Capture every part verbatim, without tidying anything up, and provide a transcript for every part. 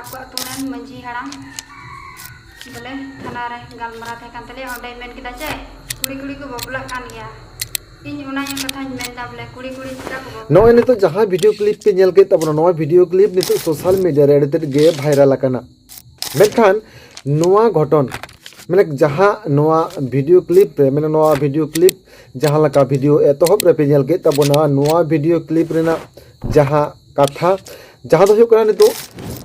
ᱟᱠᱚ ᱟᱹᱛᱩ ᱨᱮᱱ ᱢᱟᱹᱡᱷᱤ ᱦᱟᱲᱟᱢ ᱵᱚᱞᱮ ᱛᱷᱟᱱᱟ ᱨᱮ ᱜᱟᱞᱢᱟᱨᱟᱣ ᱛᱟᱦᱮᱸ ᱠᱟᱱ ᱛᱟᱞᱮᱭᱟ, ᱚᱸᱰᱮᱭ ᱢᱮᱱ ᱠᱮᱫᱟ ᱡᱮ ᱠᱩᱲᱤ ᱠᱩᱲᱤ ᱠᱚ ᱵᱟᱯᱞᱟᱜ ᱠᱟᱱ ᱜᱮᱭᱟ᱾ ᱤᱧ ᱚᱱᱟ ᱤᱭᱟᱹ ᱠᱟᱛᱷᱟᱧ ᱢᱮᱱᱫᱟ ᱵᱚᱞᱮ ᱠᱩᱲᱤ ᱠᱩᱲᱤ ᱪᱤᱠᱟ ᱠᱚ ᱵᱟᱯᱞᱟᱜ ᱱᱚᱜᱼᱚᱭ ᱱᱤᱛᱚᱜ ᱡᱟᱦᱟᱸ ᱵᱷᱤᱰᱤᱭᱳ ᱠᱞᱤᱯ ᱯᱮ ᱧᱮᱞ ᱠᱮᱫ ᱛᱟᱵᱚᱱᱟ, ᱱᱚᱣᱟ ᱵᱷᱤᱰᱤᱭᱳ ᱠᱞᱤᱯ ᱱᱤᱛᱚᱜ ᱥᱳᱥᱟᱞ ᱢᱤᱰᱤᱭᱟ ᱨᱮ ᱟᱹᱰᱤ ᱛᱮᱫ ᱜᱮ ᱵᱷᱟᱭᱨᱟᱞ ᱟᱠᱟᱱᱟ᱾ ᱢᱮᱱᱠᱷᱟᱱ ᱱᱚᱣᱟ ᱜᱷᱚᱴᱚᱱ, ᱢᱟᱱᱮ ᱡᱟᱦᱟᱸ ᱱᱚᱣᱟ ᱵᱷᱤᱰᱤᱭᱳ ᱠᱞᱤᱯ ᱨᱮ, ᱢᱟᱱᱮ ᱱᱚᱣᱟ ᱵᱷᱤᱰᱤᱭᱳ ᱠᱞᱤᱯ ᱡᱟᱦᱟᱸ ᱞᱮᱠᱟ ᱵᱷᱤᱰᱤᱭᱳ ᱮᱛᱚᱦᱚᱵ ᱨᱮᱯᱮ ᱧᱮᱞ ᱠᱮᱫ ᱛᱟᱵᱚᱱᱟ, ᱱᱚᱣᱟ ᱵᱷᱤᱰᱤᱭᱳ ᱠᱞᱤᱯ ᱨᱮᱱᱟᱜ ᱡᱟᱦᱟᱸ ᱠᱟᱛᱷᱟ, ᱡᱟᱦᱟᱸ ᱫᱚ ᱦᱩᱭᱩᱜ ᱠᱟᱱᱟ ᱱᱤᱛᱚᱜ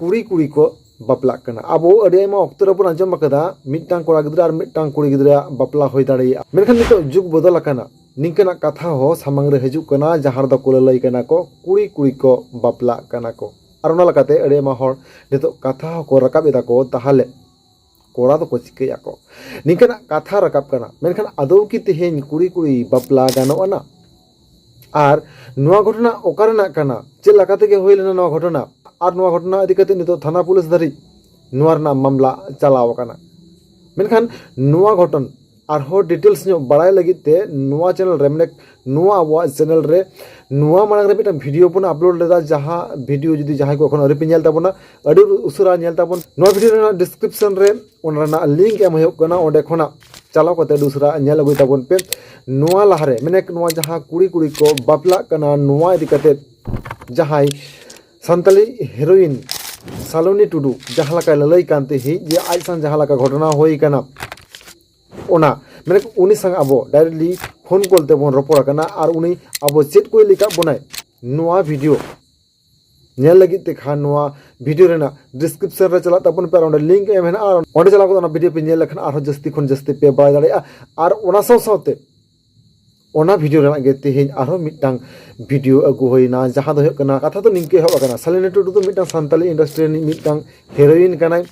ᱠᱩᱲᱤ ᱠᱩᱲᱤ ᱠᱚ ᱵᱟᱯᱞᱟᱜ ᱠᱟᱱᱟ᱾ ᱟᱵᱚ ᱟᱹᱰᱤ ᱟᱭᱢᱟ ᱚᱠᱛᱚ ᱨᱮᱵᱚᱱ ᱟᱸᱡᱚᱢ ᱟᱠᱟᱫᱟ ᱢᱤᱫᱴᱟᱝ ᱠᱚᱲᱟ ᱜᱤᱫᱽᱨᱟᱹ ᱟᱨ ᱢᱤᱫᱴᱟᱝ ᱠᱩᱲᱤ ᱜᱤᱫᱽᱨᱟᱹᱣᱟᱜ ᱵᱟᱯᱞᱟ ᱦᱩᱭ ᱫᱟᱲᱮᱭᱟᱜᱼᱟ, ᱢᱮᱱᱠᱷᱟᱱ ᱱᱤᱛᱚᱜ ᱡᱩᱜᱽ ᱵᱚᱫᱚᱞ ᱟᱠᱟᱱᱟ᱾ ᱱᱤᱝᱠᱟᱹᱱᱟᱜ ᱠᱟᱛᱷᱟ ᱦᱚᱸ ᱥᱟᱢᱟᱝ ᱨᱮ ᱦᱤᱡᱩᱜ ᱠᱟᱱᱟ, ᱡᱟᱦᱟᱸ ᱨᱮᱫᱚ ᱠᱚ ᱞᱟᱹᱞᱟᱹᱭ ᱠᱟᱱᱟ ᱠᱚ ᱠᱩᱲᱤ ᱠᱩᱲᱤ ᱠᱚ ᱵᱟᱯᱞᱟᱜ ᱠᱟᱱᱟ ᱠᱚ᱾ ᱟᱨ ᱚᱱᱟ ᱞᱮᱠᱟᱛᱮ ᱟᱹᱰᱤ ᱟᱭᱢᱟ ᱦᱚᱲ ᱱᱤᱛᱚᱜ ᱠᱟᱛᱷᱟ ᱦᱚᱸᱠᱚ ᱨᱟᱠᱟᱵ ᱮᱫᱟ ᱠᱚ, ᱛᱟᱦᱚᱞᱮ ᱠᱚᱲᱟ ᱫᱚᱠᱚ ᱪᱤᱠᱟᱹᱭᱟᱠᱚ? ᱱᱤᱝᱠᱟᱹᱱᱟᱜ ᱠᱟᱛᱷᱟ ᱨᱟᱠᱟᱵ ᱠᱟᱱᱟ, ᱢᱮᱱᱠᱷᱟᱱ ᱟᱫᱚ ᱠᱤ ᱛᱮᱦᱮᱧ ᱠᱩᱲᱤ ᱠᱩᱲᱤ ᱵᱟᱯᱞᱟ ᱜᱟᱱᱚᱜ ᱟᱱᱟ? ᱟᱨ ᱱᱚᱣᱟ ᱜᱷᱚᱴᱚᱱᱟ ᱚᱠᱟ ᱨᱮᱱᱟᱜ ᱠᱟᱱᱟ? ᱪᱮᱫ ᱞᱮᱠᱟ ᱛᱮᱜᱮ ᱦᱩᱭ ᱞᱮᱱᱟ ᱱᱚᱣᱟ ᱜᱷᱚᱴᱚᱱᱟ? ᱟᱨ ᱱᱚᱣᱟ ᱜᱷᱚᱴᱚᱱᱟ ᱤᱫᱤ ᱠᱟᱛᱮ ᱱᱤᱛᱚᱜ ᱛᱷᱟᱱᱟ ᱯᱩᱞᱤᱥ ᱫᱷᱟᱹᱨᱤᱡ ᱱᱚᱣᱟ ᱨᱮᱱᱟᱜ ᱢᱟᱢᱞᱟ ᱪᱟᱞᱟᱣ ᱟᱠᱟᱱᱟ᱾ ᱢᱮᱱᱠᱷᱟᱱ ᱱᱚᱣᱟ ᱜᱷᱚᱴᱚᱱ ᱟᱨᱦᱚᱸ ᱰᱤᱴᱮᱞᱥ ᱧᱚᱜ ᱵᱟᱲᱟᱭ ᱞᱟᱹᱜᱤᱫ ᱛᱮ ᱱᱚᱣᱟ ᱪᱮᱱᱮᱞ ᱨᱮ, ᱢᱟᱱᱮ ᱱᱚᱣᱟ ᱟᱵᱚᱣᱟᱜ ᱪᱮᱱᱮᱞ ᱨᱮ ᱱᱚᱣᱟ ᱢᱟᱲᱟᱝ ᱨᱮ ᱢᱤᱫᱴᱟᱝ ᱵᱷᱤᱰᱤᱭᱳ ᱵᱚᱱ ᱟᱯᱞᱳᱰ ᱞᱮᱫᱟ, ᱡᱟᱦᱟᱸ ᱵᱷᱤᱰᱤᱭᱳ ᱡᱩᱫᱤ ᱡᱟᱦᱟᱸᱭ ᱠᱚ ᱮᱠᱷᱚᱱ ᱟᱹᱣᱨᱤ ᱯᱮ ᱧᱮᱞ ᱛᱟᱵᱚᱱᱟ, ᱟᱹᱰᱤ ᱩᱥᱟᱹᱨᱟ ᱧᱮᱞ ᱛᱟᱵᱚᱱ᱾ ᱱᱚᱣᱟ ᱵᱷᱤᱰᱤᱭᱳ ᱨᱮᱱᱟᱜ ᱰᱤᱥᱠᱨᱤᱯᱥᱚᱱ ᱨᱮ ᱚᱱᱟ ᱨᱮᱱᱟᱜ ᱞᱤᱝᱠ ᱮᱢ ᱦᱩᱭᱩᱜ ᱠᱟᱱᱟ, ᱚᱸᱰᱮ ᱠᱷᱚᱱᱟᱜ ᱪᱟᱞᱟᱣ ᱠᱟᱛᱮ ᱟᱹᱰᱤ ᱩᱥᱟᱹᱨᱟ ᱧᱮᱞ ᱟᱹᱜᱩᱭ ᱛᱟᱵᱚᱱ ᱯᱮ᱾ ᱱᱚᱣᱟ ᱞᱟᱦᱟᱨᱮ, ᱢᱟᱱᱮ ᱱᱚᱣᱟ ᱡᱟᱦᱟᱸ ᱠᱩᱲᱤ ᱠᱩᱲᱤ ᱠᱚ ᱵᱟᱯᱞᱟᱜ ᱠᱟᱱᱟ, ᱱᱚᱣᱟ ᱤᱫᱤ ᱠᱟᱛᱮ ᱡᱟᱦᱟᱸᱭ ᱥᱟᱱᱛᱟᱞᱤ ᱦᱤᱨᱳᱭᱤᱱ ᱥᱟᱞᱚᱱᱤ ᱴᱩᱰᱩ ᱡᱟᱦᱟᱸ ᱞᱮᱠᱟᱭ ᱞᱟᱹᱞᱟᱹᱭ ᱠᱟᱱ ᱛᱟᱦᱮᱸᱫ ᱡᱮ ᱟᱡ ᱥᱟᱶ ᱡᱟᱦᱟᱸ ᱞᱮᱠᱟ ᱜᱷᱚᱴᱚᱱᱟ ᱦᱩᱭ ᱠᱟᱱᱟ, ᱚᱱᱟ ᱢᱟᱱᱮ ᱩᱱᱤ ᱥᱟᱶ ᱟᱵᱚ ᱰᱟᱭᱨᱮᱠᱴᱞᱤ ᱯᱷᱳᱱ ᱠᱚᱞ ᱛᱮᱵᱚᱱ ᱨᱚᱯᱚᱲ ᱟᱠᱟᱱᱟ ᱟᱨ ᱩᱱᱤ ᱟᱵᱚ ᱪᱮᱫ ᱠᱚᱭ ᱞᱟᱹᱭ ᱠᱟᱜ ᱵᱚᱱᱟᱭ, ᱱᱚᱣᱟ ᱵᱷᱤᱰᱤᱭᱳ ᱧᱮᱞ ᱞᱟᱹᱜᱤᱫ ᱛᱮ ᱠᱷᱟᱱ ᱱᱚᱣᱟ ᱵᱷᱤᱰᱤᱭᱳ ᱨᱮᱱᱟᱜ ᱰᱤᱥᱠᱨᱤᱯᱥᱚᱱ ᱨᱮ ᱪᱟᱞᱟᱜ ᱛᱟᱵᱚᱱ ᱯᱮ ᱟᱨ ᱚᱸᱰᱮ ᱞᱤᱝᱠ ᱮᱢ ᱦᱮᱱᱟᱜᱼᱟ᱾ ᱟᱨ ᱚᱸᱰᱮ ᱪᱟᱞᱟᱣ ᱠᱟᱛᱮ ᱚᱱᱟ ᱵᱷᱤᱰᱤᱭᱳ ᱯᱮ ᱧᱮᱞ ᱞᱮᱠᱷᱟᱱ ᱟᱨᱦᱚᱸ ᱡᱟᱹᱥᱛᱤ ᱠᱷᱚᱱ ᱡᱟᱹᱥᱛᱤ ᱯᱮ ᱵᱟᱲᱟᱭ ᱫᱟᱲᱮᱭᱟᱜᱼᱟ᱾ ᱟᱨ ᱚᱱᱟ ᱥᱟᱶ ᱥᱟᱶᱛᱮ ᱚᱱᱟ ᱵᱷᱤᱰᱤᱭᱳ ᱨᱮᱱᱟᱜ ᱜᱮ ᱛᱮᱦᱮᱧ ᱟᱨᱦᱚᱸ ᱢᱤᱫᱴᱟᱝ ᱵᱷᱤᱰᱤᱭᱳ ᱟᱹᱜᱩ ᱦᱩᱭᱱᱟ, ᱡᱟᱦᱟᱸ ᱫᱚ ᱦᱩᱭᱩᱜ ᱠᱟᱱᱟ, ᱠᱟᱛᱷᱟ ᱫᱚ ᱱᱤᱝᱠᱟᱹ ᱮᱦᱚᱵ ᱟᱠᱟᱱᱟ, ᱥᱟᱞᱤᱱᱤ ᱴᱩᱰᱩ ᱫᱚ ᱢᱤᱫᱴᱟᱝ ᱥᱟᱱᱛᱟᱞᱤ ᱤᱱᱰᱟᱥᱴᱨᱤ ᱨᱤᱱᱤᱡ ᱢᱤᱫᱴᱟᱝ ᱦᱤᱨᱳᱭᱤᱱ ᱠᱟᱱᱟᱭ,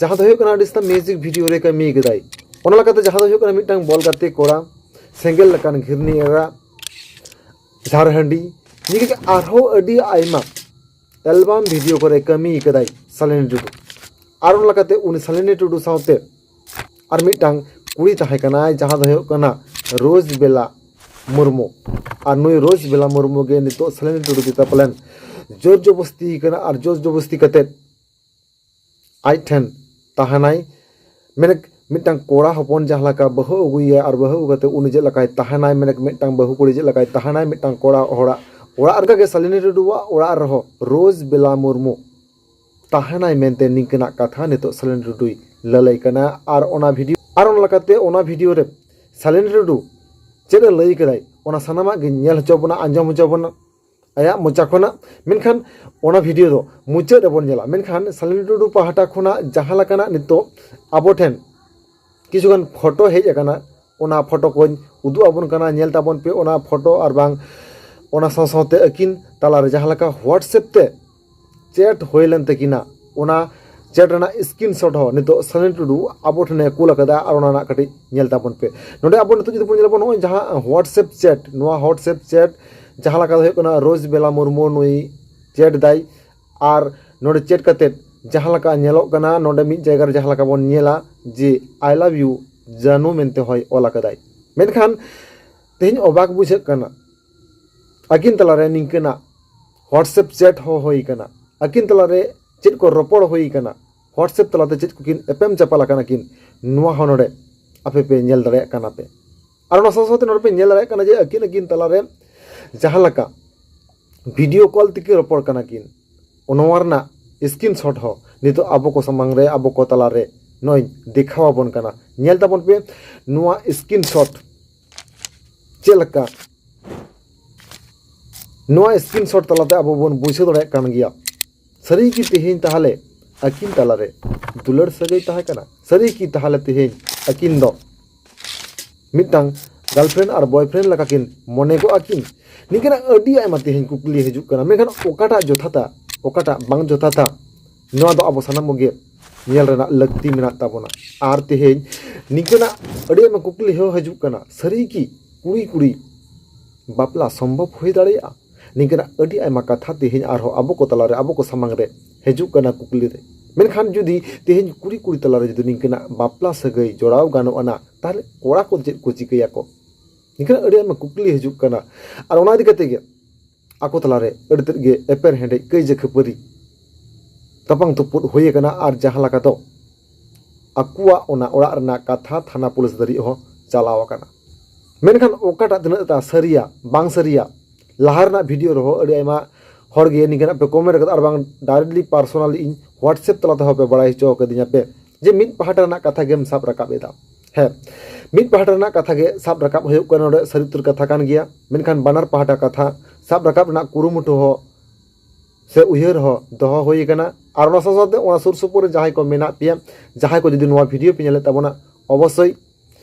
ᱡᱟᱦᱟᱸ ᱫᱚ ᱦᱩᱭᱩᱜ ᱠᱟᱱᱟ ᱟᱹᱰᱤ ᱥᱟᱛᱟᱢ ᱢᱤᱭᱩᱡᱤᱠ ᱵᱷᱤᱰᱤᱭᱳ ᱨᱮ ᱠᱟᱹᱢᱤ ᱠᱟᱫᱟᱭ᱾ ᱚᱱᱟ ᱞᱮᱠᱟᱛᱮ ᱡᱟᱦᱟᱸ ᱫᱚ ᱦᱩᱭᱩᱜ ᱠᱟᱱᱟ ᱢᱤᱫᱴᱟᱝ ᱵᱚᱞ ᱜᱟᱛᱮ ᱠᱚᱲᱟ, ᱥᱮᱸᱜᱮᱞ ᱞᱮᱠᱟᱱ ᱜᱷᱤᱨᱱᱤ ᱮᱨᱟ, ᱡᱷᱟᱲᱦᱟᱺᱰᱤ, ᱱᱤᱭᱟᱹ ᱠᱚ ᱟᱨᱦᱚᱸ ᱟᱹᱰᱤ ᱟᱭᱢᱟ ᱮᱞᱵᱟᱢ ᱵᱷᱤᱰᱤᱭᱳ ᱠᱚᱨᱮ ᱠᱟᱹᱢᱤ ᱠᱟᱫᱟᱭ ᱥᱟᱞᱤᱱᱤ ᱴᱩᱰᱩ᱾ ᱟᱨ ᱚᱱᱟ ᱞᱮᱠᱟᱛᱮ ᱩᱱᱤ ᱥᱟᱞᱤᱱᱤ ᱴᱩᱰᱩ ᱥᱟᱶᱛᱮ ᱟᱨ ᱢᱤᱫᱴᱟᱝ ᱠᱩᱲᱤ ᱛᱟᱦᱮᱸ ᱠᱟᱱᱟᱭ, ᱡᱟᱦᱟᱸ ᱫᱚ ᱦᱩᱭᱩᱜ ᱠᱟᱱᱟ ᱨᱳᱡᱽ ᱵᱮᱞᱟ ᱢᱩᱨᱢᱩ᱾ ᱟᱨ ᱱᱩᱭ ᱨᱳᱡᱽ ᱵᱮᱞᱟ ᱢᱩᱨᱢᱩ ᱜᱮ ᱱᱤᱛᱚᱜ ᱥᱟᱞᱤᱱᱤ ᱴᱩᱰᱩ ᱪᱮᱛᱟᱱ ᱯᱟᱞᱮᱱ ᱡᱳᱨ ᱡᱚᱵᱚᱥᱛᱤ ᱠᱟᱱᱟ᱾ ᱟᱨ ᱡᱳᱨ ᱡᱚᱵᱚᱥᱛᱤ ᱠᱟᱛᱮ ᱟᱡ ᱴᱷᱮᱱ ᱛᱟᱦᱮᱱᱟᱭ᱾ ᱢᱮᱱᱮᱠ ᱢᱤᱫᱴᱟᱝ ᱠᱚᱲᱟ ᱦᱚᱯᱚᱱ ᱡᱟᱦᱟᱸ ᱞᱮᱠᱟ ᱵᱟᱹᱦᱩ ᱟᱹᱜᱩᱭᱮᱭᱟ ᱟᱨ ᱵᱟᱹᱦᱩ ᱟᱹᱜᱩ ᱠᱟᱛᱮ ᱩᱱᱤ ᱪᱮᱫ ᱞᱮᱠᱟᱭ ᱛᱟᱦᱮᱱᱟᱭ, ᱢᱮᱱᱮᱠ ᱢᱤᱫᱴᱟᱝ ᱵᱟᱹᱦᱩ ᱠᱩᱲᱤ ᱪᱮᱫ ᱞᱮᱠᱟᱭ ᱛᱟᱦᱮᱱᱟᱭ ᱢᱤᱫᱴᱟᱝ ᱠᱚᱲᱟ ᱦᱚᱲᱟᱜ ᱚᱲᱟᱜ, ᱚᱱᱠᱟ ᱜᱮ ᱥᱟᱞᱤᱱᱤ ᱴᱩᱰᱩᱣᱟᱜ ᱚᱲᱟᱜ ᱨᱮᱦᱚᱸ ᱨᱳᱡᱽ ᱵᱮᱞᱟ ᱢᱩᱨᱢᱩ ᱛᱟᱦᱮᱱᱟᱭ ᱢᱮᱱᱛᱮ ᱱᱤᱝᱠᱟᱹᱱᱟᱜ ᱠᱟᱛᱷᱟ ᱱᱤᱛᱚᱜ ᱥᱟᱞᱤᱱᱤ ᱴᱩᱰᱩᱭ ᱞᱟᱹᱞᱟᱹᱭ ᱠᱟᱱᱟ᱾ ᱟᱨ ᱚᱱᱟ ᱵᱷᱤᱰᱤᱭᱳ, ᱟᱨ ᱚᱱᱟ ᱞᱮᱠᱟᱛᱮ ᱚᱱᱟ ᱵᱷᱤᱰᱤᱭᱳ ᱨᱮ ᱥᱟᱞᱤᱱᱤ ᱴᱩᱰᱩ ᱪᱮᱫ ᱮ ᱞᱟᱹᱭ ᱠᱟᱫᱟᱭ, ᱚᱱᱟ ᱥᱟᱱᱟᱢᱟᱜ ᱜᱮ ᱧᱮᱞ ᱦᱚᱪᱚ ᱵᱚᱱᱟ, ᱟᱸᱡᱚᱢ ᱦᱚᱪᱚ ᱵᱚᱱᱟ ᱟᱭᱟᱜ ᱢᱚᱪᱟ ᱠᱷᱚᱱᱟᱜ᱾ ᱢᱮᱱᱠᱷᱟᱱ ᱚᱱᱟ ᱵᱷᱤᱰᱤᱭᱳ ᱫᱚ ᱢᱩᱪᱟᱹᱫ ᱨᱮᱵᱚᱱ ᱧᱮᱞᱟ᱾ ᱢᱮᱱᱠᱷᱟᱱ ᱥᱟᱞᱤᱱᱤ ᱴᱩᱰᱩ ᱯᱟᱦᱴᱟ ᱠᱷᱚᱱᱟᱜ ᱡᱟᱦᱟᱸ ᱞᱮᱠᱟᱱᱟᱜ ᱱᱤᱛᱚᱜ ᱟᱵᱚ ᱴᱷᱮᱱ ᱠᱤᱪᱷᱩᱜᱟᱱ ᱯᱷᱳᱴᱳ ᱦᱮᱡ ᱟᱠᱟᱱᱟ, ᱚᱱᱟ ᱯᱷᱳᱴᱳ ᱠᱚᱧ ᱩᱫᱩᱜ ᱟᱵᱚᱱ ᱠᱟᱱᱟ, ᱧᱮᱞ ᱛᱟᱵᱚᱱ ᱯᱮ ᱚᱱᱟ ᱯᱷᱳᱴᱳ᱾ ᱟᱨ ᱵᱟᱝ ᱚᱱᱟ ᱥᱟᱶ ᱥᱟᱶᱛᱮ ᱟᱹᱠᱤᱱ ᱛᱟᱞᱟᱨᱮ ᱡᱟᱦᱟᱸ ᱞᱮᱠᱟ WhatsApp ᱛᱮ ᱪᱮᱴ ᱦᱩᱭ ᱞᱮᱱ ᱛᱟᱹᱠᱤᱱᱟ, ᱚᱱᱟ ᱪᱮᱴ ᱨᱮᱱᱟᱜ ᱥᱠᱨᱤᱱᱥᱚᱴ ᱦᱚᱸ ᱱᱤᱛᱚᱜ ᱥᱟᱞᱤᱱᱤ ᱴᱩᱰᱩ ᱟᱵᱚ ᱴᱷᱮᱱᱮ ᱠᱩᱞ ᱟᱠᱟᱫᱟ᱾ ᱟᱨ ᱚᱱᱟ ᱨᱮᱱᱟᱜ ᱠᱟᱹᱴᱤᱡ ᱧᱮᱞ ᱛᱟᱵᱚᱱ ᱯᱮ᱾ ᱱᱚᱰᱮ ᱟᱵᱚ ᱱᱤᱛᱚᱜ ᱡᱩᱫᱤ ᱵᱚᱱ ᱧᱮᱞᱟ, ᱱᱚᱜᱼᱚᱭ ᱡᱟᱦᱟᱸ WhatsApp ᱪᱮᱴ, ᱱᱚᱣᱟ WhatsApp ᱪᱮᱴ ᱡᱟᱦᱟᱸ ᱞᱮᱠᱟ ᱫᱚ ᱦᱩᱭᱩᱜ ᱠᱟᱱᱟ, ᱨᱳᱡᱽ ᱵᱮᱞᱟ ᱢᱩᱨᱢᱩ ᱱᱩᱭ ᱪᱮᱴ ᱫᱟᱭ᱾ ᱟᱨ ᱱᱚᱰᱮ ᱪᱮᱴ ᱠᱟᱛᱮᱫ ᱡᱟᱦᱟᱸ ᱞᱮᱠᱟ ᱧᱮᱞᱚᱜ ᱠᱟᱱᱟ, ᱱᱚᱰᱮ ᱢᱤᱫ ᱡᱟᱭᱜᱟ ᱨᱮ ᱡᱟᱦᱟᱸ ᱞᱮᱠᱟ ᱵᱚᱱ ᱧᱮᱞᱟ ᱡᱮ "I love you ᱡᱟᱱᱩ" ᱢᱮᱱᱛᱮ ᱦᱚᱸᱭ ᱚᱞ ᱟᱠᱟᱫᱟᱭ᱾ ᱢᱮᱱᱠᱷᱟᱱ ᱛᱮᱦᱮᱧ ᱚᱵᱟᱠ ᱵᱩᱡᱷᱟᱹᱜ ᱠᱟᱱᱟ, ᱟᱹᱠᱤᱱ ᱛᱟᱞᱟᱨᱮ ᱱᱤᱝᱠᱟᱹᱱᱟᱜ WhatsApp ᱪᱮᱴ ᱦᱚᱸ ᱦᱩᱭ ᱠᱟᱱᱟ, ᱟᱹᱠᱤᱱ ᱛᱟᱞᱟᱨᱮ ᱪᱮᱫ ᱠᱚ ᱨᱚᱯᱚᱲ ᱦᱩᱭ ᱠᱟᱱᱟ, WhatsApp ᱛᱟᱞᱟᱛᱮ ᱪᱮᱫ ᱠᱚᱠᱤᱱ ᱮᱯᱮᱢ ᱪᱟᱯᱟᱞ ᱟᱠᱟᱱᱟ ᱠᱤᱱ, ᱱᱚᱣᱟ ᱦᱚᱸ ᱱᱚᱰᱮ ᱟᱯᱮ ᱯᱮ ᱧᱮᱞ ᱫᱟᱲᱮᱭᱟᱜ ᱠᱟᱱᱟ ᱯᱮ᱾ ᱟᱨ ᱚᱱᱟ ᱥᱟᱶ ᱥᱟᱶᱛᱮ ᱱᱚᱰᱮ ᱯᱮ ᱧᱮᱞ ᱫᱟᱲᱮᱭᱟᱜ ᱠᱟᱱᱟ ᱡᱮ ᱟᱹᱠᱤᱱ ᱟᱹᱠᱤᱱ ᱛᱟᱞᱟᱨᱮ ᱡᱟᱦᱟᱸ ᱞᱮᱠᱟ ᱵᱷᱤᱰᱤᱭᱳ ᱠᱚᱞ ᱛᱮᱠᱤᱱ ᱨᱚᱯᱚᱲ ᱠᱟᱱᱟ ᱠᱤᱱ, ᱱᱚᱣᱟ ᱨᱮᱱᱟᱜ ᱥᱠᱨᱤᱱᱥᱚᱴ ᱦᱚᱸ ᱱᱤᱛᱚᱜ ᱟᱵᱚ ᱠᱚ ᱥᱟᱢᱟᱝ ᱨᱮ, ᱟᱵᱚ ᱠᱚ ᱛᱟᱞᱟᱨᱮ ᱱᱚᱜᱼᱚᱭ ᱫᱮᱠᱷᱟᱣ ᱟᱵᱚᱱ ᱠᱟᱱᱟ᱾ ᱧᱮᱞ ᱛᱟᱵᱚᱱ ᱯᱮ ᱱᱚᱣᱟ ᱥᱠᱨᱤᱱᱥᱚᱴ ᱪᱮᱫ ᱞᱮᱠᱟ᱾ ᱱᱚᱣᱟ ᱥᱠᱨᱤᱱᱥᱚᱴ ᱛᱟᱞᱟᱛᱮ ᱟᱵᱚ ᱵᱚᱱ ᱵᱩᱡᱷᱟᱹᱣ ᱫᱟᱲᱮᱭᱟᱜ ᱠᱟᱱ ᱜᱮᱭᱟ, ᱥᱟᱹᱨᱤ ᱜᱮ ᱛᱮᱦᱮᱧ ᱛᱟᱦᱚᱞᱮ ᱟᱹᱠᱤᱱ ᱛᱟᱞᱟᱨᱮ ᱫᱩᱞᱟᱹᱲ ᱥᱟᱹᱜᱟᱹᱭ ᱛᱟᱦᱮᱸ ᱠᱟᱱᱟ? ᱥᱟᱹᱨᱤ ᱜᱮ ᱛᱟᱦᱚᱞᱮ ᱛᱮᱦᱮᱧ ᱟᱹᱠᱤᱱ ᱫᱚ ᱢᱤᱫᱴᱟᱝ ᱜᱟᱨᱞᱯᱷᱨᱮᱱᱰ ᱟᱨ ᱵᱚᱭᱯᱷᱨᱮᱱᱰ ᱞᱮᱠᱟ ᱠᱤᱱ ᱢᱚᱱᱮ ᱠᱚᱜᱼᱟ ᱠᱤᱱ? ᱱᱤᱝᱠᱟᱱᱟᱜ ᱟᱹᱰᱤ ᱟᱭᱢᱟ ᱛᱮᱦᱮᱧ ᱠᱩᱠᱞᱤ ᱦᱤᱡᱩᱜ ᱠᱟᱱᱟ᱾ ᱢᱮᱱᱠᱷᱟᱱ ᱚᱠᱟᱴᱟᱜ ᱡᱚᱛᱷᱟᱛᱟ, ᱚᱠᱟᱴᱟᱜ ᱵᱟᱝ ᱡᱚᱛᱷᱟᱛᱟ, ᱱᱚᱣᱟ ᱫᱚ ᱟᱵᱚ ᱥᱟᱱᱟᱢ ᱠᱚᱜᱮ ᱧᱮᱞ ᱨᱮᱱᱟᱜ ᱞᱟᱹᱠᱛᱤ ᱢᱮᱱᱟᱜ ᱛᱟᱵᱚᱱᱟ᱾ ᱟᱨ ᱛᱮᱦᱮᱧ ᱱᱤᱝᱠᱟᱹᱱᱟᱜ ᱟᱹᱰᱤ ᱟᱭᱢᱟ ᱠᱩᱠᱞᱤ ᱦᱚᱸ ᱦᱤᱡᱩᱜ ᱠᱟᱱᱟ, ᱥᱟᱹᱨᱤ ᱜᱮ ᱠᱩᱲᱤ ᱠᱩᱲᱤ ᱵᱟᱯᱞᱟ ᱥᱚᱢᱵᱷᱚᱵ ᱦᱩᱭ ᱫᱟᱲᱮᱭᱟᱜᱼᱟ? ᱱᱤᱝᱠᱟᱹᱱᱟᱜ ᱟᱹᱰᱤ ᱟᱭᱢᱟ ᱠᱟᱛᱷᱟ ᱛᱮᱦᱮᱧ ᱟᱨᱦᱚᱸ ᱟᱵᱚ ᱠᱚ ᱛᱟᱞᱟᱨᱮ, ᱟᱵᱚ ᱠᱚ ᱥᱟᱢᱟᱝ ᱨᱮ ᱦᱤᱡᱩᱜ ᱠᱟᱱᱟ ᱠᱩᱠᱞᱤ ᱨᱮ᱾ ᱢᱮᱱᱠᱷᱟᱱ ᱡᱩᱫᱤ ᱛᱮᱦᱮᱧ ᱠᱩᱲᱤ ᱠᱩᱲᱤ ᱛᱟᱞᱟᱨᱮ ᱡᱩᱫᱤ ᱱᱤᱝᱠᱟᱹᱱᱟᱜ ᱵᱟᱯᱞᱟ ᱥᱟᱹᱜᱟᱹᱭ ᱡᱚᱲᱟᱣ ᱜᱟᱱᱚᱜᱼᱟ ᱱᱟ, ᱛᱟᱦᱞᱮ ᱠᱚᱲᱟ ᱠᱚ ᱪᱮᱫ ᱠᱚ ᱪᱤᱠᱟᱹᱭᱟᱠᱚ? ᱱᱤᱝᱠᱟᱹᱱᱟᱜ ᱟᱹᱰᱤ ᱟᱭᱢᱟ ᱠᱩᱠᱞᱤ ᱦᱤᱡᱩᱜ ᱠᱟᱱᱟ᱾ ᱟᱨ ᱚᱱᱟ ᱤᱫᱤ ᱠᱟᱛᱮ ᱜᱮ ᱟᱠᱚ ᱛᱟᱞᱟᱨᱮ ᱟᱹᱰᱤ ᱛᱮᱫ ᱜᱮ ᱮᱯᱮᱨ ᱦᱮᱸᱰᱮᱡ, ᱠᱟᱹᱭᱡᱟᱹ ᱠᱷᱟᱹᱯᱟᱹᱨᱤ ᱛᱟᱯᱟᱝ ᱛᱩᱯᱩᱫ ᱦᱩᱭ ᱟᱠᱟᱱᱟ, ᱟᱨ ᱡᱟᱦᱟᱸ ᱞᱮᱠᱟ ᱫᱚ ᱟᱠᱚᱣᱟᱜ ᱚᱱᱟ ᱚᱲᱟᱜ ᱨᱮᱱᱟᱜ ᱠᱟᱛᱷᱟ ᱛᱷᱟᱱᱟ ᱯᱩᱞᱤᱥ ᱫᱷᱟᱹᱨᱤᱡ ᱦᱚᱸ ᱪᱟᱞᱟᱣ ᱟᱠᱟᱱᱟ᱾ ᱢᱮᱱᱠᱷᱟᱱ ᱚᱠᱟᱴᱟᱜ ᱛᱤᱱᱟᱹᱜ ᱴᱟ ᱥᱟᱹᱨᱤᱭᱟ ᱵᱟᱝ ᱥᱟᱹᱨᱤᱭᱟ, ᱞᱟᱦᱟ ᱨᱮᱱᱟᱜ ᱵᱷᱤᱰᱤᱭᱳ ᱨᱮᱦᱚᱸ ᱟᱹᱰᱤ ᱟᱭᱢᱟ ᱦᱚᱲ ᱜᱮ ᱱᱤᱝᱠᱟᱹᱱᱟᱜ ᱯᱮ ᱠᱚᱢᱮᱱᱴ ᱟᱠᱟᱫᱟ, ᱟᱨ ᱵᱟᱝ ᱰᱟᱭᱨᱮᱠᱴᱞᱤ ᱯᱟᱨᱥᱚᱱᱟᱞᱤ ᱤᱧ ᱦᱳᱣᱟᱴᱥᱮᱯ ᱛᱟᱞᱟ ᱛᱮᱦᱚᱸ ᱯᱮ ᱵᱟᱲᱟᱭ ᱦᱚᱪᱚ ᱟᱠᱟᱫᱤᱧᱟ ᱯᱮ ᱡᱮ ᱢᱤᱫ ᱯᱟᱦᱴᱟ ᱨᱮᱱᱟᱜ ᱠᱟᱛᱷᱟ ᱜᱮᱢ ᱥᱟᱵ ᱨᱟᱠᱟᱵ ᱮᱫᱟ᱾ ᱦᱮᱸ, ᱢᱤᱫ ᱯᱟᱦᱴᱟ ᱨᱮᱱᱟᱜ ᱠᱟᱛᱷᱟ ᱜᱮ ᱥᱟᱵ ᱨᱟᱠᱟᱵ ᱦᱩᱭᱩᱜ ᱠᱟᱱᱟ, ᱱᱚᱰᱮ ᱥᱟᱹᱨᱤ ᱩᱛᱟᱹᱨ ᱠᱟᱛᱷᱟ ᱠᱟᱱ ᱜᱮᱭᱟ, ᱢᱮᱱᱠᱷᱟᱱ ᱵᱟᱱᱟᱨ ᱯᱟᱦᱴᱟ ᱠᱟᱛᱷᱟ ᱥᱟᱵ ᱨᱟᱠᱟᱵ ᱨᱮᱱᱟᱜ ᱠᱩᱨᱩᱢᱩᱴᱩ ᱦᱚᱸ ᱥᱮ ᱩᱭᱦᱟᱹᱨ ᱦᱚᱸ ᱫᱚᱦᱚ ᱦᱩᱭ ᱟᱠᱟᱱᱟ᱾ ᱟᱨ ᱚᱱᱟ ᱥᱟᱶ ᱥᱟᱶᱛᱮ ᱚᱱᱟ ᱥᱩᱨ ᱥᱩᱯᱩᱨ ᱨᱮ ᱡᱟᱦᱟᱸᱭ ᱠᱚ ᱢᱮᱱᱟᱜ ᱯᱮᱭᱟ, ᱡᱟᱦᱟᱸᱭ ᱠᱚ ᱡᱩᱫᱤ ᱱᱚᱣᱟ ᱵᱷᱤᱰᱤᱭᱳ ᱯᱮ ᱧᱮᱞᱮᱫ ᱛᱟᱵᱚᱱᱟ, ᱚᱵᱚᱥᱥᱳᱭ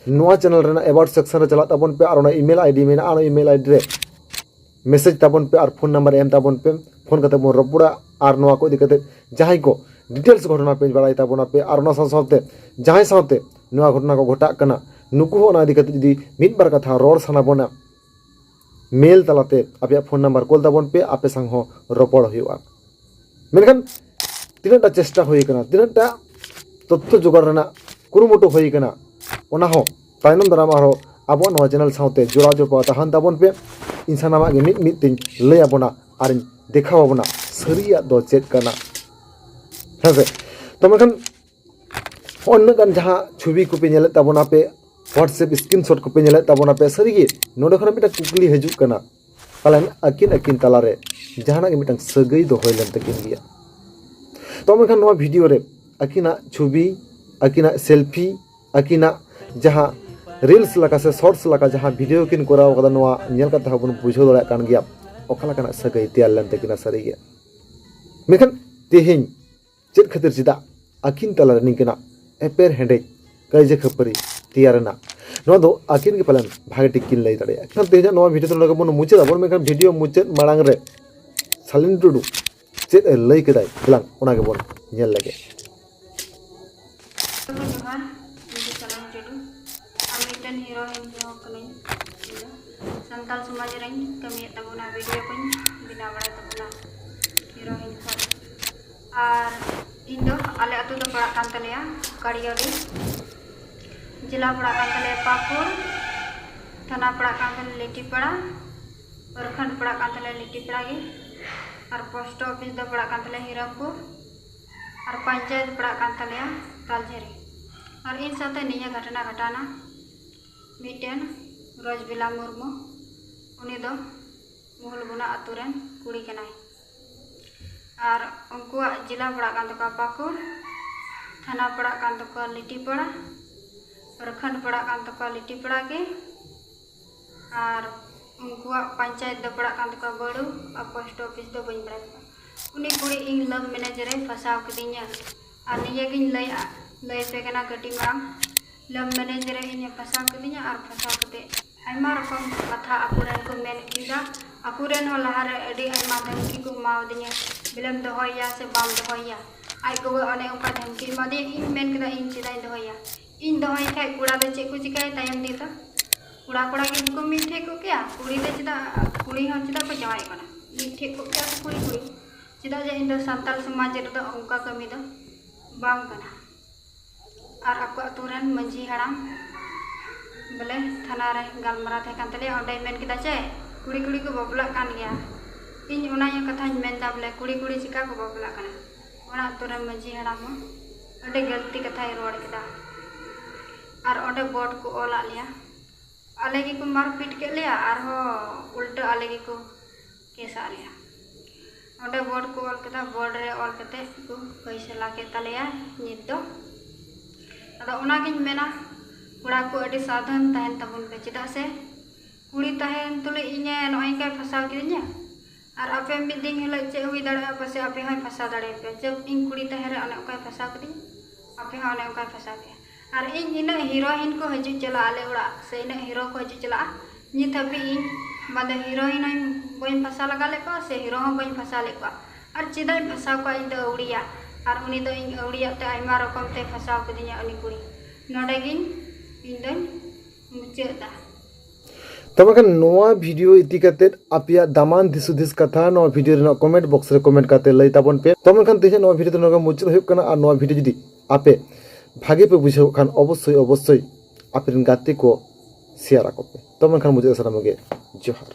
ᱱᱚᱣᱟ ᱪᱮᱱᱮᱞ ᱨᱮᱱᱟᱜ ᱮᱵᱟᱣᱩᱴ ᱥᱮᱠᱥᱚᱱ ᱨᱮ ᱪᱟᱞᱟᱜ ᱛᱟᱵᱚᱱ ᱯᱮ, ᱟᱨ ᱚᱱᱟ ᱤᱢᱮᱞ ᱟᱭᱰᱤ ᱢᱮᱱᱟᱜᱼᱟ, ᱚᱱᱟ ᱤᱢᱮᱞ ᱟᱭᱰᱤ ᱨᱮ ᱢᱮᱥᱮᱡᱽ ᱛᱟᱵᱚᱱ ᱯᱮ ᱟᱨ ᱯᱷᱳᱱ ᱱᱟᱢᱵᱟᱨ ᱮᱢ ᱛᱟᱵᱚᱱ ᱯᱮ᱾ ᱯᱷᱳᱱ ᱠᱟᱛᱮ ᱵᱚᱱ ᱨᱚᱯᱚᱲᱟ, ᱟᱨ ᱱᱚᱣᱟ ᱠᱚ ᱤᱫᱤ ᱠᱟᱛᱮ ᱡᱟᱦᱟᱸᱭ ᱠᱚ ᱰᱤᱴᱮᱞᱥ ᱜᱷᱚᱴᱚᱱᱟ ᱯᱮ ᱵᱟᱲᱟᱭ ᱛᱟᱵᱚᱱᱟ ᱯᱮ, ᱟᱨ ᱚᱱᱟ ᱥᱟᱶ ᱥᱟᱶᱛᱮ ᱡᱟᱦᱟᱸᱭ ᱥᱟᱶᱛᱮ ᱱᱚᱣᱟ ᱜᱷᱚᱴᱚᱱᱟ ᱠᱚ ᱜᱷᱚᱴᱟᱜ ᱠᱟᱱᱟ, ᱱᱩᱠᱩ ᱦᱚᱸ ᱚᱱᱟ ᱤᱫᱤ ᱠᱟᱛᱮ ᱡᱩᱫᱤ ᱢᱤᱫ ᱵᱟᱨ ᱠᱟᱛᱷᱟ ᱨᱚᱲ ᱥᱟᱱᱟ ᱵᱚᱱᱟ, ᱢᱮᱞ ᱛᱟᱞᱟᱛᱮ ᱟᱯᱮᱭᱟᱜ ᱯᱷᱳᱱ ᱱᱟᱢᱵᱟᱨ ᱠᱚᱞ ᱛᱟᱵᱚᱱ ᱯᱮ, ᱟᱯᱮ ᱥᱟᱶ ᱦᱚᱸ ᱨᱚᱯᱚᱲ ᱦᱩᱭᱩᱜᱼᱟ᱾ ᱢᱮᱱᱠᱷᱟᱱ ᱛᱤᱱᱟᱹᱜ ᱴᱟ ᱪᱮᱥᱴᱟ ᱦᱩᱭ ᱟᱠᱟᱱᱟ, ᱛᱤᱱᱟᱹᱜ ᱴᱟ ᱛᱚᱛᱛᱷᱚ ᱡᱚᱜᱟᱲ ᱨᱮᱱᱟᱜ ᱠᱩᱨᱩᱢᱩᱴᱩ ᱦᱩᱭ ᱟᱠᱟᱱᱟ, ᱚᱱᱟ ᱦᱚᱸ ᱛᱟᱭᱱᱚᱢ ᱫᱟᱨᱟᱢ ᱟᱨᱦᱚᱸ ᱟᱵᱚᱣᱟᱜ ᱱᱚᱣᱟ ᱪᱮᱱᱮᱞ ᱥᱟᱶᱛᱮ ᱡᱚᱲᱟᱣ ᱡᱚᱯᱲᱟᱣ ᱛᱟᱦᱮᱱ ᱛᱟᱵᱚᱱ ᱯᱮ᱾ ᱤᱧ ᱥᱟᱱᱟᱢᱟᱜ ᱜᱮ ᱢᱤᱫ ᱢᱤᱫ ᱛᱮᱧ ᱞᱟᱹᱭ ᱟᱵᱚᱱᱟ ᱟᱨᱤᱧ ᱫᱮᱠᱷᱟᱣ ᱟᱵᱚᱱᱟ ᱥᱟᱹᱨᱤᱭᱟᱜ ᱫᱚ ᱪᱮᱫ ᱠᱟᱱᱟ᱾ ᱦᱮᱸ ᱥᱮ? ᱛᱚ ᱢᱮᱱᱠᱷᱟᱱ ᱦᱚᱸᱜᱼᱚᱭ ᱱᱩᱱᱟᱹᱜ ᱜᱟᱱ ᱡᱟᱦᱟᱸ ᱪᱷᱚᱵᱤ ᱠᱚᱯᱮ ᱧᱮᱞᱮᱫ ᱛᱟᱵᱚᱱᱟ ᱯᱮ, WhatsApp ᱥᱠᱨᱤᱱᱥᱚᱴ ᱠᱚᱯᱮ ᱧᱮᱞᱮᱫ ᱛᱟᱵᱚᱱᱟ ᱯᱮ, ᱥᱟᱹᱨᱤᱜᱮ ᱱᱚᱰᱮ ᱠᱷᱚᱱᱟᱜ ᱢᱤᱫᱴᱟᱝ ᱠᱩᱠᱞᱤ ᱦᱤᱡᱩᱜ ᱠᱟᱱᱟ, ᱯᱟᱞᱮᱱ ᱟᱹᱠᱤᱱ ᱟᱹᱠᱤᱱ ᱛᱟᱞᱟᱨᱮ ᱡᱟᱦᱟᱱᱟᱜ ᱜᱮ ᱢᱤᱫᱴᱟᱝ ᱥᱟᱹᱜᱟᱹᱭ ᱫᱚ ᱦᱩᱭ ᱞᱮᱱ ᱛᱟᱹᱠᱤᱱ ᱜᱮᱭᱟ᱾ ᱛᱚ ᱢᱮᱱᱠᱷᱟᱱ ᱱᱚᱣᱟ ᱵᱷᱤᱰᱤᱭᱳ ᱨᱮ ᱟᱹᱠᱤᱱᱟᱜ ᱪᱷᱚᱵᱤ, ᱟᱹᱠᱤᱱᱟᱜ ᱥᱮᱞᱯᱷᱤ, ᱟᱹᱠᱤᱱᱟᱜ ᱡᱟᱦᱟᱸ ᱨᱤᱞᱥ ᱞᱮᱠᱟ ᱥᱮ ᱥᱚᱨᱴᱥ ᱞᱮᱠᱟ ᱡᱟᱦᱟᱸ ᱵᱷᱤᱰᱤᱭᱳ ᱠᱤᱱ ᱠᱚᱨᱟᱣ ᱠᱟᱫᱟ, ᱱᱚᱣᱟ ᱧᱮᱞ ᱠᱟᱛᱮ ᱦᱚᱸ ᱵᱚᱱ ᱵᱩᱡᱷᱟᱹᱣ ᱫᱟᱲᱮᱭᱟᱜ ᱠᱟᱱ ᱜᱮᱭᱟ ᱚᱠᱟ ᱞᱮᱠᱟᱱᱟᱜ ᱥᱟᱹᱜᱟᱹᱭ ᱛᱮᱭᱟᱨ ᱞᱮᱱ ᱛᱟᱹᱠᱤᱱᱟ ᱥᱟᱹᱨᱤᱜᱮ᱾ ᱢᱮᱱᱠᱷᱟᱱ ᱛᱮᱦᱮᱧ ᱪᱮᱫ ᱠᱷᱟᱹᱛᱤᱨ ᱪᱮᱫᱟᱜ ᱟᱹᱠᱤᱱ ᱛᱟᱞᱟᱨᱮ ᱱᱤᱝᱠᱟᱹᱱᱟᱜ ᱮᱯᱮᱨ ᱦᱮᱸᱰᱮᱡ, ᱠᱟᱹᱭᱡᱟᱹ ᱠᱷᱟᱹᱯᱟᱹᱨᱤ ᱛᱮᱭᱟᱨ ᱮᱱᱟ, ᱱᱚᱣᱟ ᱫᱚ ᱟᱹᱠᱤᱱ ᱜᱮ ᱯᱟᱞᱮᱱ ᱵᱷᱟᱜᱮ ᱴᱷᱤᱠ ᱠᱤᱱ ᱞᱟᱹᱭ ᱫᱟᱲᱮᱭᱟᱜᱼᱟ᱾ ᱮᱱᱠᱷᱟᱱ ᱛᱮᱦᱮᱧᱟᱜ ᱱᱚᱣᱟ ᱵᱷᱤᱰᱤᱭᱳ ᱫᱚ ᱱᱚᱰᱮ ᱜᱮᱵᱚᱱ ᱢᱩᱪᱟᱹᱫ ᱟᱵᱚᱱ, ᱢᱮᱱᱠᱷᱟᱱ ᱵᱷᱤᱰᱤᱭᱳ ᱢᱩᱪᱟᱹᱫ ᱢᱟᱲᱟᱝ ᱨᱮ ᱥᱟᱞᱤᱱ ᱴᱩᱰᱩ ᱪᱮᱫ ᱮ ᱞᱟᱹᱭ ᱠᱮᱫᱟᱭ, ᱫᱮᱞᱟᱝ ᱚᱱᱟ ᱜᱮᱵᱚᱱ ᱧᱮᱞ ᱞᱮᱜᱮ᱾ ᱡᱚᱦᱟᱨ, ᱤᱧ ᱫᱚ ᱥᱟᱞᱤᱱ ᱴᱩᱰᱩ᱾ ᱟᱨ ᱢᱤᱫᱴᱮᱱ ᱦᱤᱨᱳᱭᱤᱱ ᱦᱚᱸ ᱠᱟᱹᱱᱟᱹᱧ᱾ ᱤᱧ ᱫᱚ ᱥᱟᱱᱛᱟᱲ ᱥᱚᱢᱟᱡᱽ ᱨᱮᱧ ᱠᱟᱹᱢᱤᱭᱮᱫ ᱛᱟᱵᱚᱱᱟ, ᱵᱷᱤᱰᱤᱭᱳ ᱠᱚᱧ ᱵᱮᱱᱟᱣ ᱵᱟᱲᱟᱭ ᱛᱟᱵᱚᱱᱟ ᱦᱤᱨᱳᱭᱤᱱ ᱠᱷᱚᱱ᱾ ᱟᱨ ᱤᱧ ᱫᱚ, ᱟᱞᱮ ᱟᱹᱛᱩ ᱫᱚ ᱯᱟᱲᱟᱜ ᱠᱟᱱ ᱛᱟᱞᱮᱭᱟ ᱠᱟᱲᱤᱭᱟᱹᱰᱤ, ᱡᱮᱞᱟ ᱯᱟᱲᱟᱜ ᱠᱟᱱ ᱛᱟᱞᱮᱭᱟ ᱯᱟᱹᱠᱩᱲ, ᱛᱷᱟᱱᱟ ᱯᱟᱲᱟᱜ ᱠᱟᱱ ᱛᱟᱞᱮᱭᱟ ᱞᱤᱴᱤᱯᱟᱲᱟ, ᱯᱨᱚᱠᱷᱚᱸᱰ ᱯᱟᱲᱟᱜ ᱠᱟᱱ ᱛᱟᱞᱮᱭᱟ ᱞᱤᱴᱤᱯᱟᱲᱟ ᱜᱮ, ᱟᱨ ᱯᱳᱥᱴ ᱚᱯᱷᱤᱥ ᱫᱚ ᱯᱟᱲᱟᱜ ᱠᱟᱱ ᱛᱟᱞᱮᱭᱟ ᱦᱤᱨᱚᱢᱯᱩᱨ᱾ ᱟᱨ ᱯᱚᱧᱪᱟᱭᱮᱛ ᱯᱟᱲᱟᱜ ᱠᱟᱱ ᱛᱟᱞᱮᱭᱟ ᱛᱟᱞᱡᱷᱟᱹᱨᱤ᱾ ᱟᱨ ᱤᱧ ᱥᱟᱶᱛᱮ ᱱᱤᱭᱟᱹ ᱜᱷᱚᱴᱚᱱᱟ ᱜᱷᱚᱴᱟᱣᱱᱟ᱾ ᱢᱤᱫᱴᱮᱱ ᱨᱚᱡᱽᱵᱤᱞᱟ ᱢᱩᱨᱢᱩ, ᱩᱱᱤ ᱫᱚ ᱢᱩᱦᱩᱞᱵᱚᱱᱟ ᱟᱛᱳ ᱨᱮᱱ ᱠᱩᱲᱤ ᱠᱟᱱᱟᱭ᱾ ᱟᱨ ᱩᱱᱠᱩᱣᱟᱜ ᱡᱮᱞᱟ ᱯᱟᱲᱟᱜ ᱠᱟᱱ ᱛᱟᱠᱚᱣᱟ ᱯᱟᱹᱠᱩᱲ, ᱛᱷᱟᱱᱟ ᱯᱟᱲᱟᱜ ᱠᱟᱱ ᱛᱟᱠᱚᱣᱟ ᱞᱤᱴᱤᱯᱟᱲᱟ, ᱯᱨᱚᱠᱷᱚᱸᱰ ᱯᱟᱲᱟᱜ ᱠᱟᱱ ᱛᱟᱠᱚᱣᱟ ᱞᱤᱴᱤᱯᱟᱲᱟ ᱜᱮ᱾ ᱟᱨ ᱩᱱᱠᱩᱣᱟᱜ ᱯᱚᱧᱪᱟᱭᱮᱛ ᱫᱚ ᱯᱟᱲᱟᱜ ᱠᱟᱱ ᱛᱟᱠᱚᱣᱟ ᱵᱟᱹᱲᱩ, ᱟᱨ ᱯᱳᱥᱴ ᱚᱯᱷᱤᱥ ᱫᱚ ᱵᱟᱹᱧ ᱵᱟᱲᱟᱭ ᱛᱟᱠᱚᱣᱟ᱾ ᱩᱱᱤ ᱠᱩᱲᱤ ᱤᱧ ᱞᱟᱵᱷ ᱢᱮᱨᱮᱡᱽ ᱨᱮ ᱯᱷᱟᱸᱥᱟᱣ ᱠᱤᱫᱤᱧᱟ᱾ ᱟᱨ ᱱᱤᱭᱟᱹ ᱜᱤᱧ ᱞᱟᱹᱭᱟ, ᱞᱟᱹᱭ ᱟᱯᱮ ᱠᱟᱱᱟ ᱠᱟᱹᱴᱤᱡ ᱢᱟᱲᱟᱝ, ᱞᱟᱵᱷ ᱢᱮᱨᱮᱡᱽ ᱨᱮ ᱤᱧᱮ ᱯᱷᱟᱸᱥᱟᱣ ᱠᱤᱫᱤᱧᱟ᱾ ᱟᱨ ᱯᱷᱟᱸᱥᱟᱣ ᱠᱟᱛᱮ ᱟᱭᱢᱟ ᱨᱚᱠᱚᱢ ᱠᱟᱛᱷᱟ ᱟᱠᱚᱨᱮᱱ ᱠᱚ ᱢᱮᱱ ᱦᱚᱪᱚᱭᱮᱫᱟ᱾ ᱟᱠᱚᱨᱮᱱ ᱦᱚᱸ ᱞᱟᱦᱟᱨᱮ ᱟᱹᱰᱤ ᱟᱭᱢᱟ ᱫᱷᱟᱢᱠᱤ ᱠᱚ ᱮᱢᱟᱣᱟᱫᱤᱧᱟ, ᱵᱚᱞᱮᱢ ᱫᱚᱦᱚᱭᱮᱭᱟ ᱥᱮ ᱵᱟᱢ ᱫᱚᱦᱚᱭᱮᱭᱟ᱾ ᱟᱡ ᱜᱚᱜᱚ ᱚᱱᱮ ᱚᱱᱠᱟ ᱫᱷᱟᱢᱠᱤ ᱮᱢᱟᱫᱤᱧᱟ᱾ ᱤᱧ ᱢᱮᱱ ᱠᱮᱫᱟ, ᱤᱧ ᱪᱮᱫᱟᱜ ᱤᱧ ᱫᱚᱦᱚᱭᱮᱭᱟ? ᱤᱧ ᱫᱚᱦᱚᱭᱮ ᱠᱷᱟᱡ ᱠᱚᱲᱟ ᱫᱚ ᱪᱮᱫ ᱠᱚ ᱪᱤᱠᱟᱹᱭᱟ ᱛᱟᱭᱚᱢ ᱫᱤᱱ ᱫᱚ? ᱠᱚᱲᱟ ᱠᱚᱲᱟ ᱜᱮ ᱵᱟᱠᱚ ᱢᱤᱫ ᱴᱷᱮᱡ ᱠᱚᱜ ᱠᱮᱭᱟ? ᱠᱩᱲᱤ ᱫᱚ ᱪᱮᱫᱟᱜ, ᱠᱩᱲᱤ ᱦᱚᱸ ᱪᱮᱫᱟᱜ ᱠᱚ ᱡᱟᱶᱟᱭᱚᱜ ᱠᱟᱱᱟ? ᱢᱤᱫ ᱴᱷᱮᱡ ᱠᱚᱜ ᱠᱮᱭᱟ ᱠᱚ ᱠᱩᱲᱤ ᱠᱩᱲᱤ᱾ ᱪᱮᱫᱟᱜ ᱡᱮ ᱤᱧ ᱫᱚ ᱥᱟᱱᱛᱟᱲ ᱥᱚᱢᱟᱡᱽ ᱨᱮᱫᱚ ᱚᱱᱠᱟ ᱠᱟᱹᱢᱤ ᱫᱚ ᱵᱟᱝ ᱠᱟᱱᱟ᱾ ᱟᱨ ᱟᱠᱚ ᱟᱛᱳ ᱨᱮᱱ ᱢᱟᱹᱡᱷᱤ ᱦᱟᱲᱟᱢ ᱵᱚᱞᱮ ᱛᱷᱟᱱᱟ ᱨᱮ ᱜᱟᱞᱢᱟᱨᱟᱣ ᱛᱟᱦᱮᱸ ᱠᱟᱱ ᱛᱟᱞᱮᱭᱟ, ᱚᱸᱰᱮᱭ ᱢᱮᱱ ᱠᱮᱫᱟ ᱪᱮ ᱠᱩᱲᱤ ᱠᱩᱲᱤ ᱠᱚ ᱵᱟᱯᱞᱟᱜ ᱠᱟᱱ ᱜᱮᱭᱟ᱾ ᱤᱧ ᱚᱱᱟ ᱤᱭᱟᱹ ᱠᱟᱛᱷᱟᱧ ᱢᱮᱱᱫᱟ ᱵᱚᱞᱮ ᱠᱩᱲᱤ ᱠᱩᱲᱤ ᱪᱤᱠᱟ ᱠᱚ ᱵᱟᱯᱞᱟᱜ ᱠᱟᱱᱟ? ᱚᱱᱟ ᱟᱛᱳ ᱨᱮᱱ ᱢᱟᱹᱡᱷᱤ ᱦᱟᱲᱟᱢ ᱦᱚᱸ ᱟᱹᱰᱤ ᱜᱟᱹᱞᱛᱤ ᱠᱟᱛᱷᱟᱭ ᱨᱚᱲ ᱠᱮᱫᱟ᱾ ᱟᱨ ᱚᱸᱰᱮ ᱵᱳᱨᱰ ᱠᱚ ᱚᱞᱟᱜ ᱞᱮᱭᱟ, ᱟᱞᱮ ᱜᱮᱠᱚ ᱢᱟᱨᱯᱤᱴ ᱠᱮᱫ ᱞᱮᱭᱟ, ᱟᱨᱦᱚᱸ ᱩᱞᱴᱟᱹ ᱟᱞᱮ ᱜᱮᱠᱚ ᱠᱮᱥᱟᱜ ᱞᱮᱭᱟ᱾ ᱚᱸᱰᱮ ᱵᱳᱨᱰ ᱠᱚ ᱚᱞ ᱠᱮᱫᱟ, ᱵᱳᱨᱰ ᱨᱮ ᱚᱞ ᱠᱟᱛᱮ ᱠᱚ ᱯᱷᱟᱭᱥᱟᱞᱟ ᱠᱮᱫ ᱛᱟᱞᱮᱭᱟ ᱱᱤᱛ ᱫᱚ᱾ ᱟᱫᱚ ᱚᱱᱟᱜᱤᱧ ᱢᱮᱱᱟ, ᱠᱚᱲᱟ ᱠᱚ ᱟᱹᱰᱤ ᱥᱟᱵᱫᱷᱟᱱ ᱛᱟᱦᱮᱱ ᱛᱟᱵᱚᱱ ᱯᱮ, ᱪᱮᱫᱟᱜ ᱥᱮ ᱠᱩᱲᱤ ᱛᱟᱦᱮᱱ ᱛᱩᱞᱩᱡ ᱤᱧᱮ ᱱᱚᱜᱼᱚᱭ ᱱᱚᱝᱠᱟᱭ ᱯᱷᱟᱸᱥᱟᱣ ᱠᱤᱫᱤᱧᱟ᱾ ᱟᱨ ᱟᱯᱮ ᱢᱤᱫ ᱫᱤᱱ ᱦᱤᱞᱳᱜ ᱪᱮᱫ ᱦᱩᱭ ᱫᱟᱲᱮᱭᱟᱜᱼᱟ, ᱯᱟᱥᱮᱡ ᱟᱯᱮ ᱦᱚᱸᱭ ᱯᱷᱟᱸᱥᱟᱣ ᱫᱟᱲᱮᱭᱟᱯᱮᱭᱟ᱾ ᱡᱮ ᱤᱧ ᱠᱩᱲᱤ ᱛᱟᱦᱮᱸ ᱨᱮ ᱚᱱᱮ ᱚᱱᱠᱟᱭ ᱯᱷᱟᱸᱥᱟᱣ ᱠᱤᱫᱤᱧ, ᱟᱯᱮ ᱦᱚᱸ ᱚᱱᱮ ᱚᱱᱠᱟᱭ ᱯᱷᱟᱸᱥᱟᱣ ᱯᱮᱭᱟ᱾ ᱟᱨ ᱤᱧ ᱤᱱᱟᱹᱜ ᱦᱤᱨᱳᱭᱤᱱ ᱠᱚ ᱦᱤᱡᱩᱜ ᱪᱟᱞᱟᱜᱼᱟ ᱟᱞᱮ ᱚᱲᱟᱜ, ᱥᱮ ᱤᱱᱟᱹᱜ ᱦᱤᱨᱳ ᱠᱚ ᱦᱤᱡᱩᱜ ᱪᱟᱞᱟᱜᱼᱟ, ᱱᱤᱛ ᱦᱟᱹᱵᱤᱡ ᱤᱧ ᱵᱟᱝ ᱫᱚ ᱦᱤᱨᱳᱭᱤᱱ ᱦᱚᱸ ᱵᱟᱹᱧ ᱯᱷᱟᱸᱥᱟᱣ ᱞᱟᱜᱟ ᱞᱮᱫ ᱠᱚᱣᱟ, ᱥᱮ ᱦᱤᱨᱳ ᱦᱚᱸ ᱵᱟᱹᱧ ᱯᱷᱟᱸᱥᱟᱣ ᱞᱮᱫ ᱠᱚᱣᱟ᱾ ᱟᱨ ᱪᱮᱫᱟᱜ ᱤᱧ ᱯᱷᱟᱸᱥᱟᱣ ᱠᱚᱣᱟ ᱤᱧ ᱫᱚ ᱟᱹᱣᱲᱤᱭᱟ? ᱟᱨ ᱩᱱᱤ ᱫᱚ ᱤᱧ ᱟᱹᱣᱲᱤᱭᱟᱜ ᱛᱮ ᱟᱭᱢᱟ ᱨᱚᱠᱚᱢ ᱛᱮ ᱯᱷᱟᱸᱥᱟᱣ ᱠᱤᱫᱤᱧᱟ ᱩᱱᱤ ᱠᱩᱲᱤ᱾ ᱱᱚᱰᱮ ᱜᱤᱧ ᱤᱧ ᱫᱚᱧ ᱢᱩᱪᱟᱹᱫ ᱮᱫᱟ᱾ ᱛᱚᱵᱮ ᱠᱷᱟᱱ ᱱᱚᱣᱟ ᱵᱷᱤᱰᱤᱭᱳ ᱤᱫᱤ ᱠᱟᱛᱮ ᱟᱯᱮᱭᱟᱜ ᱫᱟᱢᱟᱱ ᱫᱤᱥ ᱦᱩᱫᱤᱥ ᱠᱟᱛᱷᱟ ᱱᱚᱣᱟ ᱵᱷᱤᱰᱤᱭᱳ ᱨᱮᱱᱟᱜ ᱠᱚᱢᱮᱱᱴ ᱵᱚᱠᱥ ᱨᱮ ᱠᱚᱢᱮᱱᱴ ᱠᱟᱛᱮ ᱞᱟᱹᱭ ᱛᱟᱵᱚᱱ ᱯᱮ᱾ ᱛᱚᱵᱮ ᱠᱷᱟᱱ ᱛᱮᱦᱮᱧ ᱱᱚᱣᱟ ᱵᱷᱤᱰᱤᱭᱳ ᱫᱚ ᱱᱚᱰᱮ ᱢᱩᱪᱟᱹᱫ ᱦᱩᱭᱩᱜ ᱠᱟᱱᱟ᱾ ᱟᱨ ᱱᱚᱣᱟ ᱵᱷᱤᱰᱤᱭᱳ ᱡᱩᱫᱤ ᱟᱯᱮ ᱵᱷᱟᱜᱮ ᱯᱮ ᱵᱩᱡᱷᱟᱹᱣ ᱠᱷᱟᱱ ᱚᱵᱚᱥᱥᱳᱭ ᱚᱵᱚᱥᱥᱳᱭ ᱟᱯᱮ ᱨᱮᱱ ᱜᱟᱛᱮ ᱠᱚ ᱥᱮᱭᱟᱨ ᱟᱠᱚ ᱯᱮ᱾ ᱛᱚᱵᱮ ᱠᱷᱟᱱ ᱢᱩᱪᱟᱹᱫ ᱥᱟᱱᱟᱢ ᱜᱮ ᱡᱚᱦᱟᱨ᱾